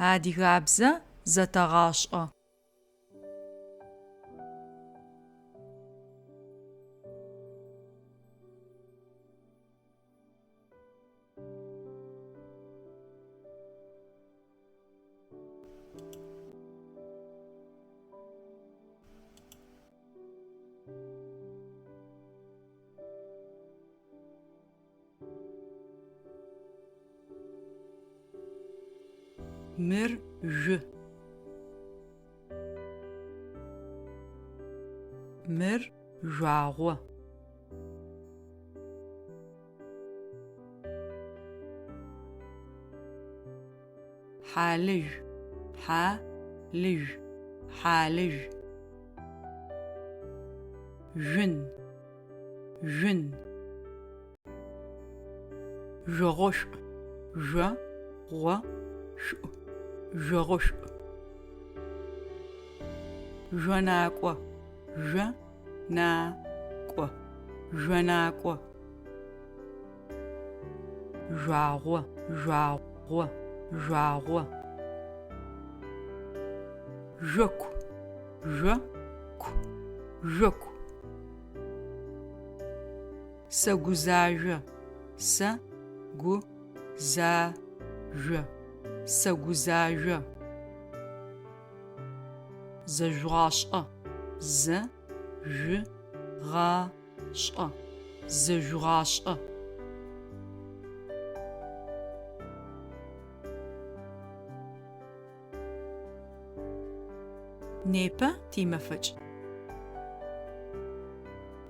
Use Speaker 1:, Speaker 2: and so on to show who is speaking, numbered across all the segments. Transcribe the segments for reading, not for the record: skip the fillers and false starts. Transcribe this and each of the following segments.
Speaker 1: Адыгабзэ зэтэгъашӏэ. Мыр жъу. Мыр жъуагъо. Хьалыжъу, хьа лыжъу, хьалыжъу. Жъун, жъун. Жъогъошӏу, жъо гъо шӏу, жъогъошӏу. Жъонакӏо, жъо на кӏо, жъонакӏо. Жъуагъо, жъуагъо, жъуагъо. Жъоку, жъо ку, жъоку. Сэгузажъо, сэ гу за жъо, сэгузажъо. Зэжъугъашӏэ, зэ жъу гъа шӏэ, зэжъугъашӏэ. Непэ тимэфэкӏ.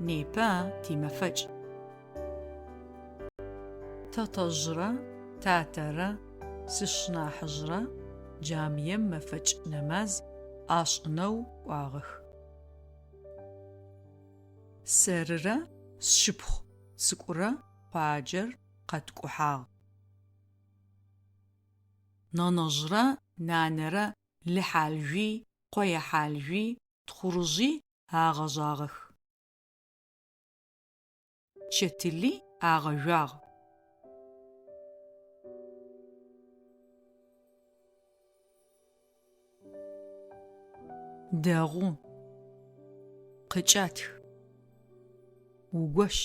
Speaker 1: Непэ тимэфэкӏ. Тэтэжърэ татэрэ сшынахьыжърэ джамыем мэфэкӏ нэмаз ашӏынэу кӏуагъэх. Сэрырэ сшыпхъу цӏыкӏурэ къуаджэр къэткӏухьагъ. Нэнэжърэ нанэрэ лыхьалжъуи, къоехьалжъуи, тхъурыжъи агъэжъагъэх. Чэтыли агъэжъуагъ. Дэгъу. Къыкӏэтх. Угощ.